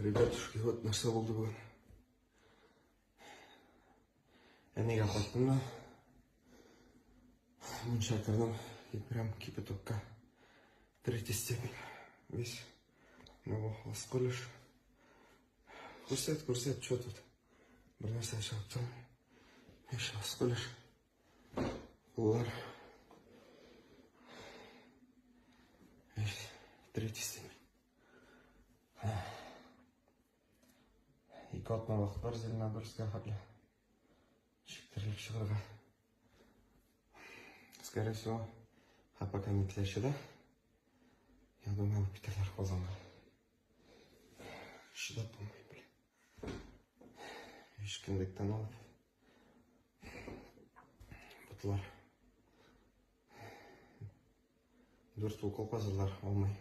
Ребятушки, вот нәрсә булды бүген. Әнигә кайттым да, мунча кердем, и прям кипятокка. Третья степень. Весь. Ну, осколишь. Күрсәт, күрсәт, что тут? Бер нәрсә чыгып тормый. Весь осколишь. Куллар. Весь. Третья степень. Ике атна вакыт бар Зеленодольскка хәтле. Чиктерелеп чыгарга. Скорее всего, а пока не да? Я думаю, алып китәләр Казанга. Чыдап булмый, блин. Өч кендектән алып. Ботлар. Дүрт укол казырлар, алмый.